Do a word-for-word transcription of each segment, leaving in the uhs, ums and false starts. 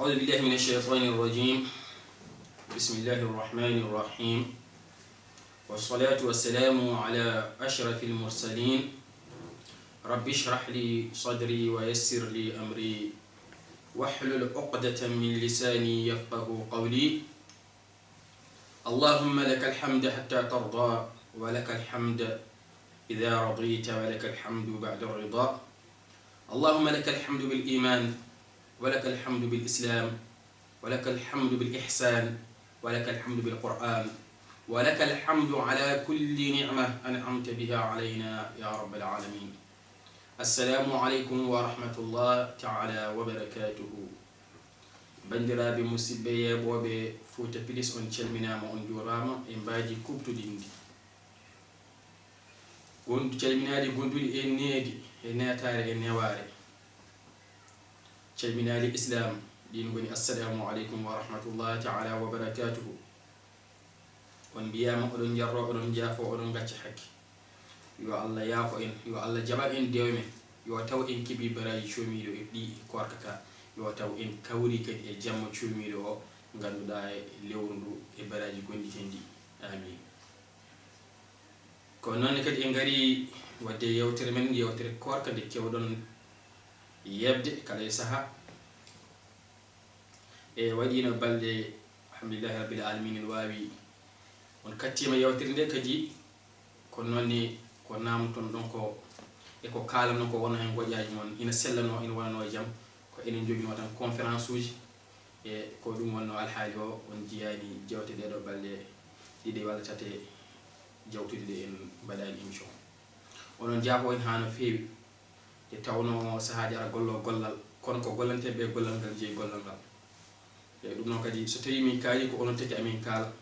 أعوذ بالله من الشيطان الرجيم. بسم الله الرحمن الرحيم. والصلاة والسلام على أشرف المرسلين. رب اشرح لي صدري ويسر لي أمري واحلل عقدة من لساني يفقه قولي. اللهم لك الحمد حتى ترضى، ولك الحمد إذا رضيت، ولك الحمد بعد الرضا. اللهم لك الحمد بالإيمان، ولك الحمد بالإسلام، ولك الحمد بالإحسان، ولك الحمد بالقرآن، ولك الحمد على كل نعمة أنعمت بها علينا يا رب العالمين. السلام عليكم ورحمة الله تعالى وبركاته. Banndiraaɓe musidɓe yeeɓooɓe Fouta Plus, on calminaama, on njuuraama e mbaaji kuuɓtodinndi. Gon-, calminaali gonduɗi e needi, e neetaare, e newaare. Calminaali Islaam, ɗiin ngoni: Assalaamu aleykum wa rahmatullahi taala wa barakaatuhu. On mbiyaama, oɗon njarro, oɗon njaafo, oɗon ngacca hakke. Yo Allah yaafo en, yo Allah jaɓan en dewe men, yo taw en keɓii baraaji coomiiɗo e ɗi koorka ka, yo taw en kawri kadi e jamma coomiiɗo o, ngannduɗaa e lewru ndu e baraaji gonɗi heen ɗi. Aamiin. Ko noon ne kadi en ngarii waɗde yewtere men, yewtere koorka nde keewɗon yeɓde kala e sahaa. E waɗiino balɗe, alhamdulillahi rabbil alamina, en waawi, on kattiima yewtere nde kadi. Ko noon ne ko naamnoton ɗon ko, e ko kaalanoo ko wonno heen ngoƴaaji mon, ina sellanoo, ina wonanoo e jam, ko enen njoginoo tan conférence uji. E ko ɗum wonno alhaali o, on njiyaani jewte ɗee ɗoo balɗe ɗiɗi walla tati jawtuɗi ɗe en mbaɗaani émission. Onon njaafo en haa no feewi, nde tawnoo sahaaji ara gollo gollal, kono ko gollanteeɓe e gollal ngal njeyi gollal ngal. E ɗum noon kadi, so tawii min kaali, ko onon tagi amin kaala.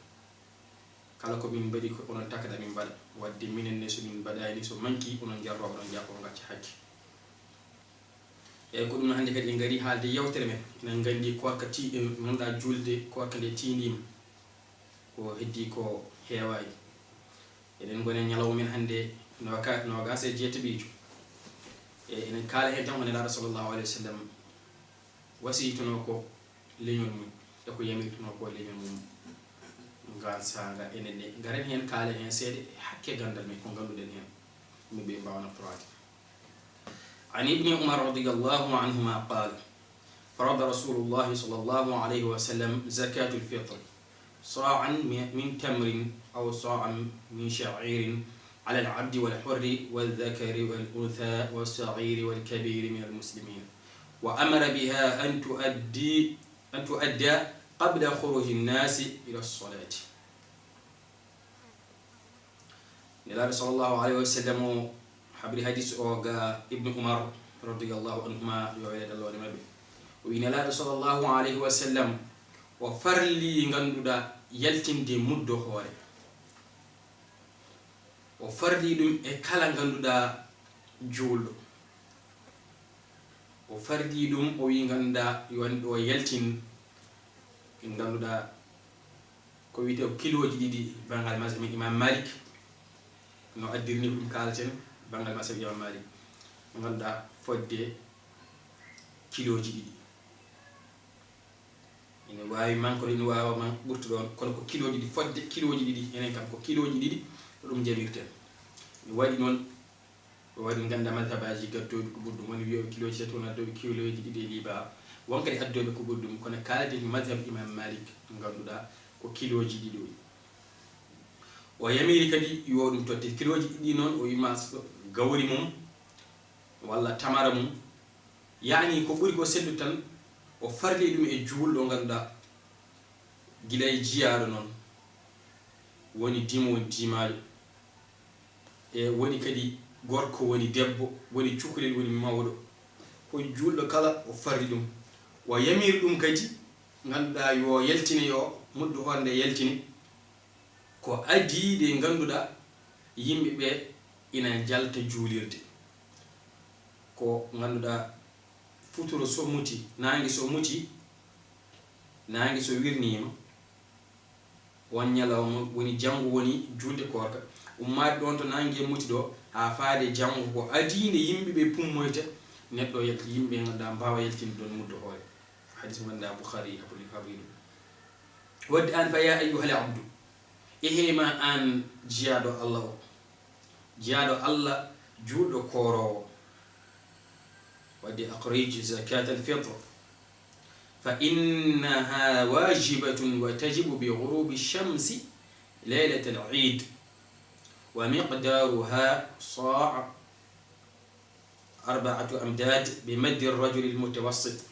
Kala ko min mbaɗi, ko onon takata min mbaɗa. Waɗde minen ne, so min mbaɗaani, so manki, onon njarro, onon njaafo, ngacca hakke. Eeyi, ko ɗum hannde kadi en ngarii haalde yewtere men. Enen nganndi koorka ti-, eh, ngannduɗaa juulde koorka nde tiindiima. Ko heddii ko heewaani. Eɗen ngoni e ñalawma men hannde nooka-, noogaas e jeetaɓiijo. E enen kaala heen tan ko Nelaaɗo sallallahu alayhi wa sallam wasiytunoo ko leñol mum, e ko yamirtunoo ko leñol mum. Ngaan saanga enen ne, ngaren heen, kaalen heen seeɗa e hakke ganndal men, ko ngannduɗen heen, yimɓe ɓe mbaawa naftoraade. عن ابن عمر رضي الله عنهما قال: فرض رسول الله صلى الله عليه وسلم زكاة الفطر صاعا من، من تمر أو صاعا من شعير على العبد والحر والذكر والأنثى والصغير والكبير من المسلمين، وأمر بها أن تؤدي، أن تؤدى قبل خروج الناس إلى الصلاة. Nelaaɗo sallallahu alayhi wa sallam o habri hadis o ga Ibnu Umar radiyallahu anhuma, yo wele Alla woni maɓɓe. O wi Nelaaɗo sallallahu alayhi wa sallam o farli ngannduɗaa yaltinde muddo hoore. O farli ɗum e kala ngannduɗaa juulɗo. O fardi ɗum, o wi ngannduɗaa yo en ɗo yaltin, ngannduɗaa ko wiyetee ko kilooji ɗiɗi banngal mazhab Imam Malik, no addirni ko ɗum kaalaten banngal mazhab Imam Malik, ngannduɗaa fodde kilooji ɗiɗi. Ina waawi man kono ina waawa man ɓurta ɗoon, kono ko kilooji ɗiɗi, fodde kilooji ɗiɗi, enen kam ko kilooji ɗiɗi, ko ɗum jamirten. Mi waɗi noon. O waɗi ngannda madhabaaji gaddooɓe ko ɓuri ɗum, woni wiyooɓe kilooji tati, won addooɓe kilooji ɗiɗi e liiba, won kadi addooɓe ko ɓuri ɗum, kono kaalden ko madhab Imam Malik, ngannduɗaa ko kilooji ɗiɗi o. O yamiri kadi yo ɗum totte kilooji ɗiɗi noon, o wima gawri mum walla tamara mum, yaani ko ɓuri ko sellude tan, o farli ɗum e juulɗo ngannduɗaa gila e jiyaaɗo noon, woni dimo, woni dimaajo, e woni kadi gorko, woni debbo, woni cukalel, woni mawɗo. Ko juulɗo kala o farri ɗum. O yamiri ɗum kadi, ngannduɗaa yo yaltine, yo muddo hoore nde yaltine. Ko adii nde ngannduɗaa yimɓe ɓe ina njalta juulirde. Ko ngannduɗaa futuro so muti, naange so muti, naange so wirniima, on ñalawma woni janngo woni juulde koorka, ummaade ɗoon to naange muti ɗo haa faade janngo, ko adii nde yimɓe ɓe pummoyta, neɗɗo yalti, yimɓe ngannduɗaa mbaawa yaltinde ɗoon muddo hoore. Hadis mo ganduɗa Bukhari habri habri ɗum. Wadde an fa ya ayyuhal abdu, ehe ma an jiyaaɗo Allah o, jiyaaɗo Allah juulɗo kooroowo, wadde akhrij zakat al fitr, fa innaha wajibatun wa tajibu bi ghurubi shamsi laylat al eid, wa miqdaruha sa' arba'atu amdad bi maddi ar rajul al mutawassit.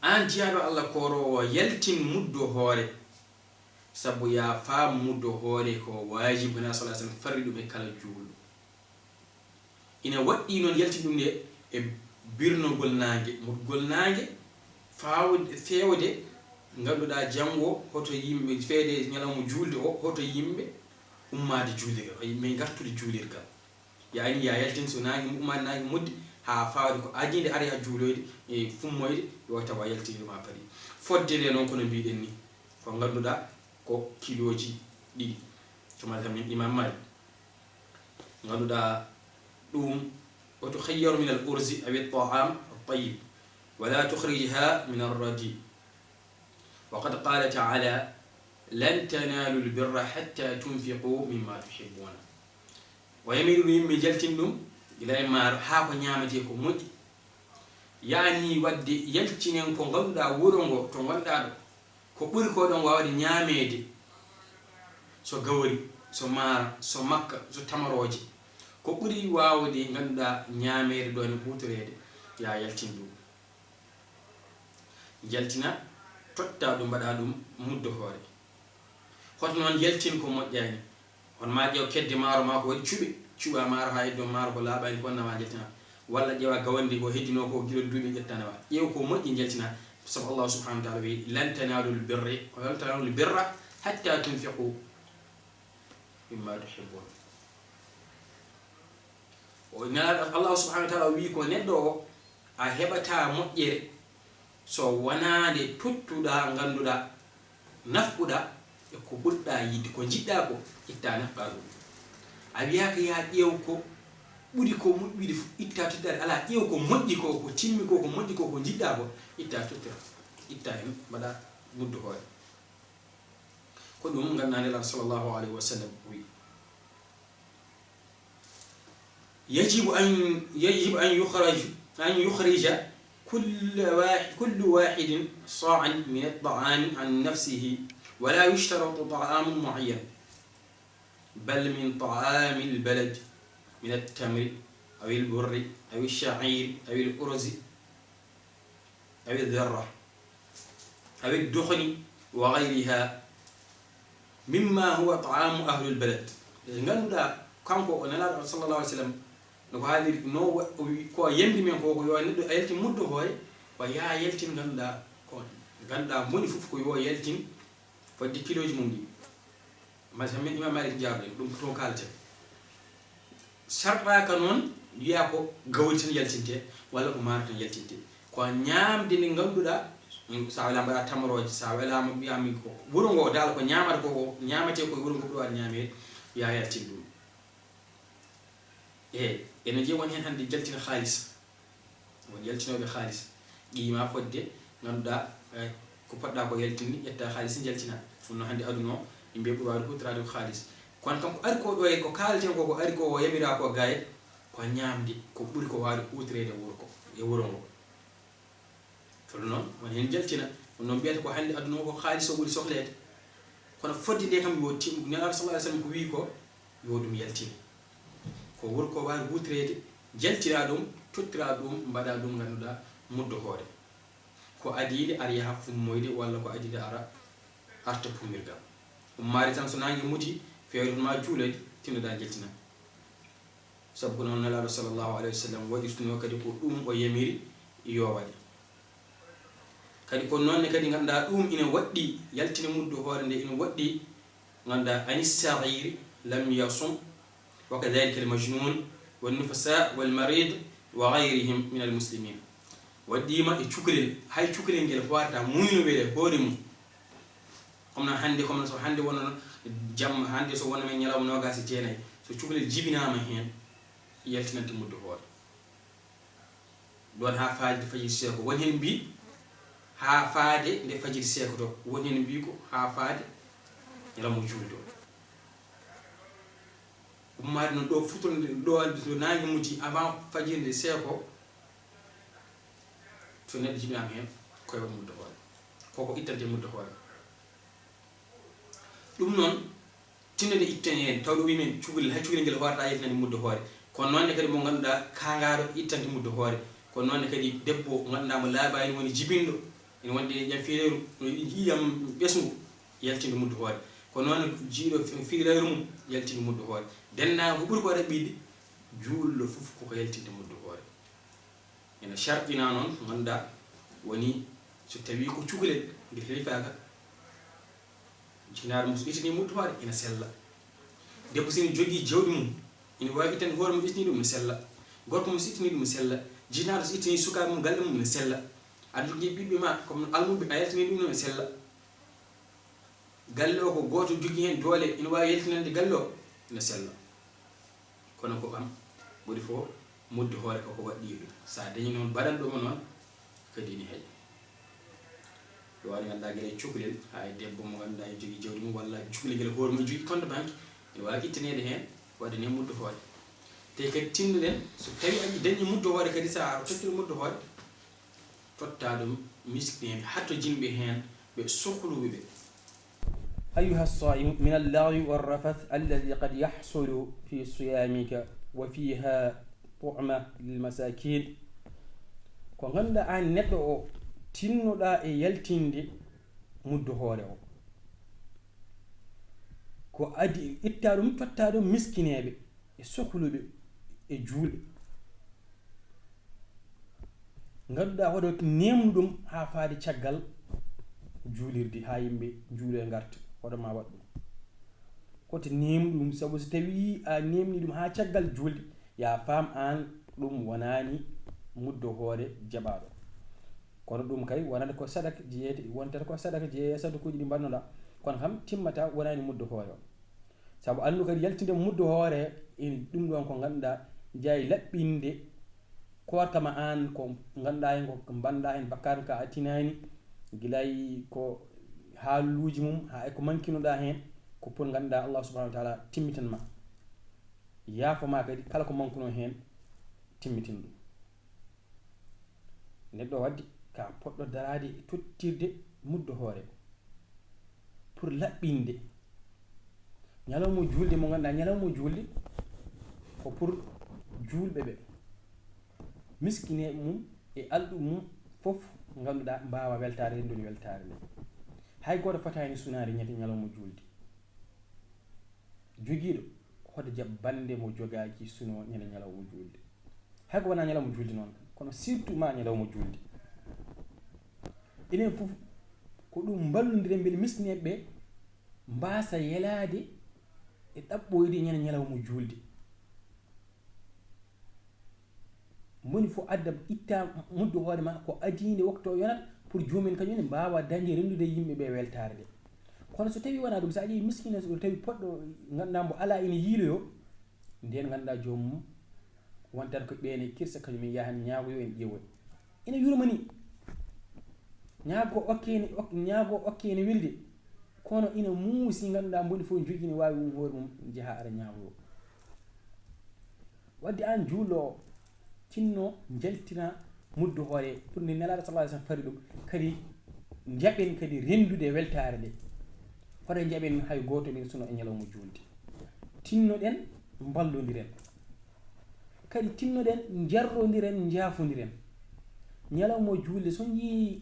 An jiyaaɗo Allah kooroowo, yaltin muddo hoore, sabu ya faam muddo hoore ko waajibu, Nulaaɗo sallallahu alaihi wasallam farri ɗum e kala juulɗo. Ina waɗɗii noon yaltin ɗum nde e birnogol naange, mudgol naange, fawde, feewde, ngannduɗaa janngo hoto yimɓe, feewde ñalawma juulde o, hoto yimɓe ummaade juulirgal, hoto yimɓe ngartude juulirgal. Yaani ya yaltin so naange mu-, ummaade naange muddi haa fawde ko adiinde ari haa juuloyde e fummoyde, yo tawa yaltini ɗum haa paari. Fodde nde noon, kono mbiɗen ni, ko ngannduɗaa ko kilooji ɗiɗi. To mazhab men Imam Malik. Ngannduɗaa ɗum, wa tukhayyaru min al urzi aw at ta'am at tayyib, wa la tukhrijha min ar radi. Wa qad qala ta'ala, lan tanalu al birra hatta tunfiqu mimma tuhibbuna. O yamiri ɗum yimɓe njaltin ɗum gila e maaro haa ko ñaametee ko moƴƴi. Yaani wadde yaltinen ko ngannduɗaa wuro ngo to ngonɗaa ɗo, ko ɓuri ko ɗon waawde ñaameede, so gawri, so maaro, so makka, so tamarooje. Ko ɓuri waawde ngannduɗaa ñaameede ɗo ene huutoreede, ya yaltin ɗum. Njaltina, totta ɗum, mbaɗa ɗum muddo hoore. Hoto noon yaltin ko moƴƴaani. On ma ƴeew kedde maaro ma ko waɗi cuɓe, cuɓa maaro haa heddo maaro ko laaɓaani ko, wonna ma njaltina. Walla ƴeewa gawande ko heddinoo ko gila duuɓi ƴettana ma. Ƴeew ko moƴƴi njaltina. Sabu Allah subhanahu wa ta'ala wi, "Lan tanalul birra, lan tanalul birra hatta tunfiqu mimma tuhibbun." O Nelaaɗo Allah subhanahu wa ta'ala wi ko neɗɗo o, a heɓataa moƴƴere so wonaa nde tottuɗaa, ngannduɗaa, nafquɗaa e ko ɓurɗaa yiɗde, ko njiɗɗaa ko, itta nafqaa ɗum. A wiyaaka yaa ƴeew ko ɓuri ko moƴƴude fof, itta tottaade, alaa, ƴeew ko moƴƴi ko, ko timmi ko, ko moƴƴi ko, ko njiɗɗaa ko, itta tottira, itta heen, mbaɗa muddo hoore. Ko ɗum ngannduɗaa Nelaaɗo sallallahu alayhi wa sallam wi. يجب أن، يجب أن يخرج، أن يخرج كل واحد، كل واحد صاعا من الطعام عن نفسه، ولا يشترط طعام معين، بل من طعام البلد، من التمر أو البر أو الشعير أو الأرز أو الذرة أو الدخن وغيرها مما هو طعام أهل البلد. Ngannduɗaa, kanko o Nelaaɗo sallallahu alaihi wa sallam, no ko haaliri, no wa-, o wi-, ko yamiri men ko, ko yo neɗɗo yaltin muddo hoore, o yaa yaltin, ngannduɗaa, ko ngannduɗaa moni fof ko yo yaltin fodde kilooji mum ɗi. Mazhab men Imam Malik jaabde ɗum ko toon kaaleten. Sarɗaaka noon wiya ko gawri tan yaltinte, walla ko maaro tan yaltinte. Ko ñaamde nde ngannduɗaa, sa welaama mbaɗa tamarooje, sa welaama mbiyaa mi ko wuro ngo daal ko ñaamata ko, ko ñaametee ko e wuro ngo ɓuri waɗde ñaameede, ya yaltin ɗum. Eey, ene jeyi won heen hannde jaltina haalis. Won yaltinooɓe haalis, ƴiima fodde, ngannduɗaa, eh, ko poɗɗaa ko yaltinde, ƴetta haalis njaltina. Ɗum noon hannde aduna o, yimɓe ɓuri waawde huutoraade ko haalis. Kono kam ko ari ko ɗo e ko kaalten ko, ko ari ko o yamiraa ko gaay, ko ñaamde, ko ɓuri ko waawde huutoreede wuro ko, e wuro ngo. Kono noon, won heen njaltina. Kono noon mbiyata ko hannde aduna o ko haalis o ɓuri sohleede. Kono fodde nde kam yo timmu. Nelaaɗo sallallahu alaihi wa sallam ko wiyi ko, yo ɗum yaltine. Ko wuro ko waawi huutoreede, njaltira ɗum, tottira ɗum, mbaɗa ɗum, ngannduɗaa, muddo hoore. Ko adiinde ara yaha fummoyde, walla ko adiinde ara arta pummirgal. Ummaade tan so naange muti, feewde hono ma juuloyde, tinnoɗaa njaltina. Sabu ko noon Nelaaɗo sallallahu alaihi wa sallam waɗirtunoo, kadi ko ɗum o yamiri yo waɗe. Kadi ko noon ne kadi ngannduɗaa ɗum ina waɗɗii, yaltine muddo hoore nde ina waɗɗii, ngannduɗaa, anis saghiri lam yasum, wa kadhalika al majnun, wan nufasa, wal marid, wa ghayrihim min al muslimin. Waɗɗiima e cukalel, hay cukalel ngel hoorata muuyno wele hoore mum. Comme no hannde, comme so hannde wonno jamma, hannde so wonno men ñalawma noogaas e jeenayi, so cukalel jibinaama heen, yaltinante muddo hoore. Ɗon haa faade nde fajiri seeko. Won heen mbii haa faade nde fajiri seeko to. Won heen mbii ko haa faade ñalawma juulde o. Ummaade noon ɗo fuɗɗorde, ɗo, ɗo naange mujji avant fajiri nde seeko, so neɗɗo jibinaama heen, ko e waɗi mudde hoore. Koko ittante mudde hoore. Ɗum noon, tinno nde ittani heen, taw ɗum wimen cukalel, hay cukalel ngel hoorata yaltinande mudde hoore. Kono noon ne kadi mo ngannduɗaa kaangaaɗo ittante mudde hoore. Kono noon ne kadi debbo mo ngannduɗaa mo laabaani woni jibinɗo, ene wonde ƴam fiilayru, ƴiiƴam ɓesngu, yaltinde mudde hoore. Kono noon jiiɗo fi-, fiilayru mum, yaltinde mudde hoore. Denndaangal ko ɓuri ko raɓɓiɗde, juulɗo fof koko yaltinde mudde hoore. Ene sharɗina noon, ko ngannduɗaa woni so tawii ko cukalel, ngel helifaaka, jinaaɗo mum so ittini mudde hoore, ina sella. Debbo so ene jogii jawdi mum, ina waawi ittande hoore mum, ittini ɗum, ina sella. Gorko mum so ittini ɗum, ina sella. Jinaaɗo so ittini sukaaɓe mum, galle mum, ina sella. Aɗa jogii ɓiɓɓe ma, comme almuɓɓe, a yaltini ɗum, ina sella. Galle o ko gooto jogii heen doole, ina waawi yaltinande galle o, ina sella. Kono ko kam ɓuri fof, mudde hoore ko, ko waɗɗii ɗum. So a dañii noon baɗanɗo mo noon, kadi ina heƴa. Ɗo woni ngannduɗaa gila e cukalel, haa e debbo mo ngannduɗaa ene jogii jawdi mum, walla cukalel ngel hoore mum jogii compte banque, ene waawi ittaneede heen, waɗanee mudde hoore. Te kadi tinnoɗen, so tawii a dañii mudde hoore kadi, so a tottiri mudde hoore, totta ɗum miskineeɓe, hattojinɓe heen, ɓe sokluɓe ɓe. أيها الصائم، من اللغو والرفث الذي قد يحصل في صيامك وفيها طعمة للمساكين. Ko ngannduɗaa aan neɗɗo o, tinnoɗaa e yaltinde mudde hoore o. Ko adii, itta ɗum, totta ɗum miskineeɓe e sokluɓe e juulɓe. Ngannduɗaa hoto neemnu ɗum haa faade caggal juulirde, haa yimɓe njuulo e ngarta, hoto ma waɗ ɗum. Hoto neemnu ɗum, sabu so tawii a neemni ɗum haa caggal juulde, ya faam aan ɗum wonaani mudde hoore jaɓaaɗo. Kono ɗum kay wonata ko sadaka jeyeete, wontata ko sadaka jeeyee e sadakuuji ɗi mbaɗnoɗaa, kono kam timmata wonaani mudde hoore o. Sabu anndu kadi yaltinde mudde hoore, ene ɗum ɗoon ko ngannduɗaa jeyaa e laɓɓinde koorka ma aan, ko ngannduɗaa heen ko mbaɗnoɗaa heen bakkaat ka a tinaani, gila e ko haaluuji mum haa e ko mankinoɗaa heen, ko pour ngannduɗaa Allah subhanahu wa taala timmitan ma, yaafo ma kadi kala ko mankunoo heen, timmitin ɗum. Neɗɗo waɗde ka poɗɗo daraade e tottirde mudde hoore pour laɓɓinde ñalawma juulde mo ngannduɗaa, ñalawma juulde ko pour juulɓe ɓe, miskineeɓe mum e alɗuɓe mum fof ngannduɗaa mbaawa weltaare, renndude weltaare nde. Hay gooto fotaani sunaade ñande ñalawma juulde. Jogiiɗo hoto jaɓ bannde mo jogaaki suno ñande ñalawma juulde. Hay ko wonaa ñalawma juulde noon, kono surtout ma ñalawma juulde. Enen fof ko ɗum mballondiren mbele miskineeɓe ɓe mbaasa yelaade e ɗaɓɓoyde ñande ñalawma juulde. Moni fof adda itta mudde hoore ma ko adii nde waktu o yonat pour joomen kañum ne mbaawa dañde renndude yimɓe ɓe weltaare nde. Kono so tawii wonaa ɗum, so a ƴeewi miskiino so tawi poɗɗo ngannduɗaa mbo alaa ina yiiloyoo, ndeen ngannduɗaa joomum wontat ko ɓeene kirsa kañum en yahan ñaagoyo en ƴeewoy. Ina yurmani. Ñaago okke ene, ok-, ñaago okke ene welde. Kono ina muusi ngannduɗaa mbo ene fof jogii ne waawi mum hoore mum jeha ara ñaagoyo. Wadde aan juulɗo o, tinno njaltina mudde hoore pour nde Nelaaɗo sallallahu alaihi wasallam fari ɗum, kadi njaɓen kadi renndude weltaare nde. Hoto njaɓen hay gooto min suno e ñalawma juulde. Tinnoɗen, mballondiren. Kadi tinnoɗen, njarrondiren, njaafondiren. Ñalawma juulde, so njii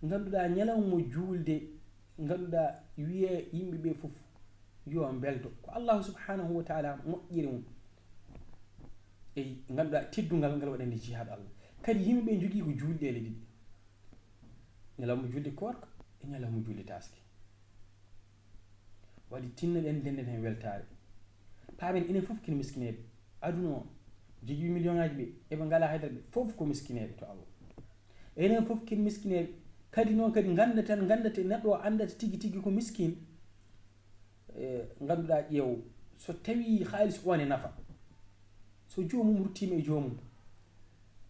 ngannduɗaa ñalawma juulde, ngannduɗaa wiyee yimɓe ɓe fof yo mbelto. Ko Allahu subhanahu wa taala moƴƴiri mum. Eyi, ngannduɗaa teddungal ngal waɗani jihaad Allah. Kadi yimɓe ɓe njogii ko juulɗeele ɗiɗi. Ñalawma juulde koorka e ñalawma juulde taaske. Waɗi tinnoɗen ndenden heen weltaare. Paamen enen fof ken miskineeɓe. Aduna o, jogii million ŋaaji ɓe, eɓe ngalaa haydara ɓe, fof ko miskineeɓe to Allah. Enen fof ken miskineeɓe. Kadi noon kadi nganndaten, nganndate neɗɗo o anndata tigi tigi ko miskin. E, ngannduɗaa ƴeew, so tawii haalis o ne nafa, so joomum ruttiima e joomum,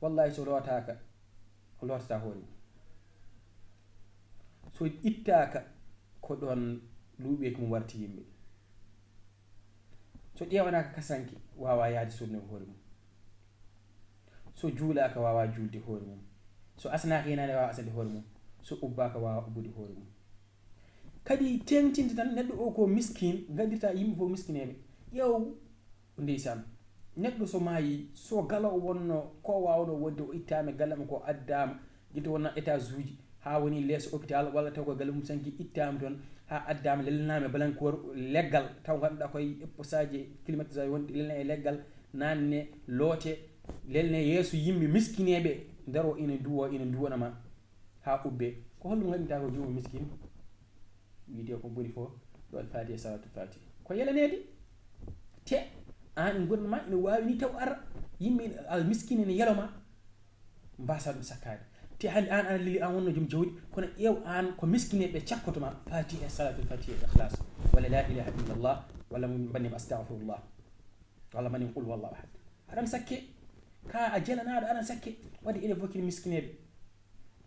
Wallahi, so lootaaka, o lootata hoore mum. So ittaaka, ko ɗoon luuɓeeki mum warti yimɓe. So ƴeewanaaka kasanke, waawaa yahde sodnoyde hoore mum. So juulaaka, waawaa juulde hoore mum. So asanaaka yenaande, waawaa asande hoore mum. So ubbaaka, waawaa ubbude hoore mum. Kadi teeŋtinde tan, neɗɗo o ko miskin, ngaddirta yimɓe fof miskineeɓe. Ƴeew, ndeysaan, neɗɗo so maayi, so galo o wonno, ko waawno wonde, o ittaama e galle makko, o addaama, gite wonna étage uji, haa woni lees hôpital, walla taw ko galle mum sanki, ittaama toon, haa addaama, lelnaama e balankoor leggal, taw ngannduɗaa koye posaaji climatiseur wonde, lelne e leggal, naanne, loote, lelne yeeso yimɓe miskineeɓe, ndaro ina duwo, ina duwona ma, haa ubbe. Ko holɗum ngaɗinta ko juumo miskin? Wiide ko boni fof, ɗo Alfatiha, Salatul Fatiha. Ko yelaneede. Te aan e nguurndam ma ina waawi ni taw ara, yimɓe ina, al miskin ina yelo ma, mbasa ɗum sakkaade. Te hannde aan, aan leli, aan wonno joom jawdi, kono ƴeew aan ko miskineeɓe cakkoto ma, Fatiha, Salatul Fatiha, Ikhlas, walla la ilaha illallah, walla mbanndima astagfirullah, walla mbanndima qul huwallahu ahad. Aɗan sakke, ka a jelanaaɗo, aɗan sakke. Waɗde eɗen fof kini miskineeɓe.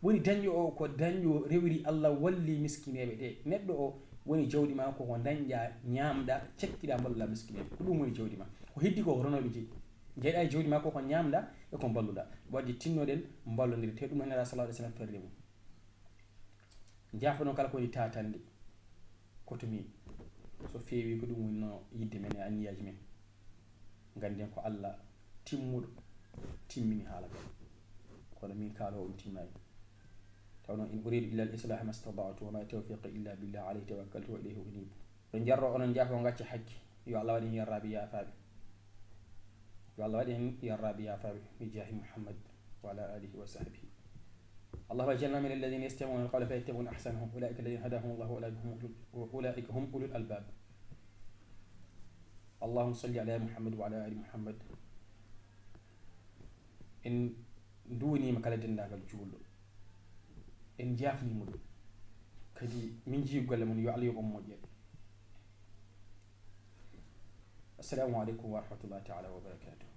Woni dañɗo o ko dañɗo rewiri Allah, walli miskineeɓe ɓe. Neɗɗo o woni jawdi ma, koko dañɗa, ñaamɗa, cakkiɗa, mballuɗa miskineeɓe. Ko ɗum woni jawdi ma. Ko heddi ko, ko renooɓe jeyi. Jeyɗa e jawdi ma, koko ñaamɗa e ko mballuɗa. Waɗde tinnoɗen, mballondire. Te ɗum Nulaaɗo sallallahu alaihi wasallam ferri mum. Njaafano kala ko woni tatannde, koto min. So feewi, ko ɗum woni no yidde men e anniyaaji men. Ngannden ko Allah timmuɗo, timmini haala kadi. Kono min kaalo on timmaani. Taw noon, in uridu illa al islaha ma stata'tu wa ma tawfiqi illa billah alayhi tawakkaltu wa ilayhi unib. Ɓe jarro onon njaafo ngacca hakke. Yo Allah waɗ en yarraaɓe yaafaaɓe. Yo Allah waɗ en yarraaɓe yaafaaɓe. Bi jaahi Muhammad wa ala alihi wa sahbihi. اللهم اجعلنا من الذين يستمعون القول فيتبعون احسنه اولئك الذين هداهم الله واولئك هم اولو الالباب. اللهم صل على محمد وعلى ال محمد. En nduwaniima kala denndaangal juulɗo, en njaafniima ɗum. Kadi min njii golle mon, yo Allah yoɓ on moƴƴere. Assalamu aleykum wa rahmatullahi taala wa barakatuh.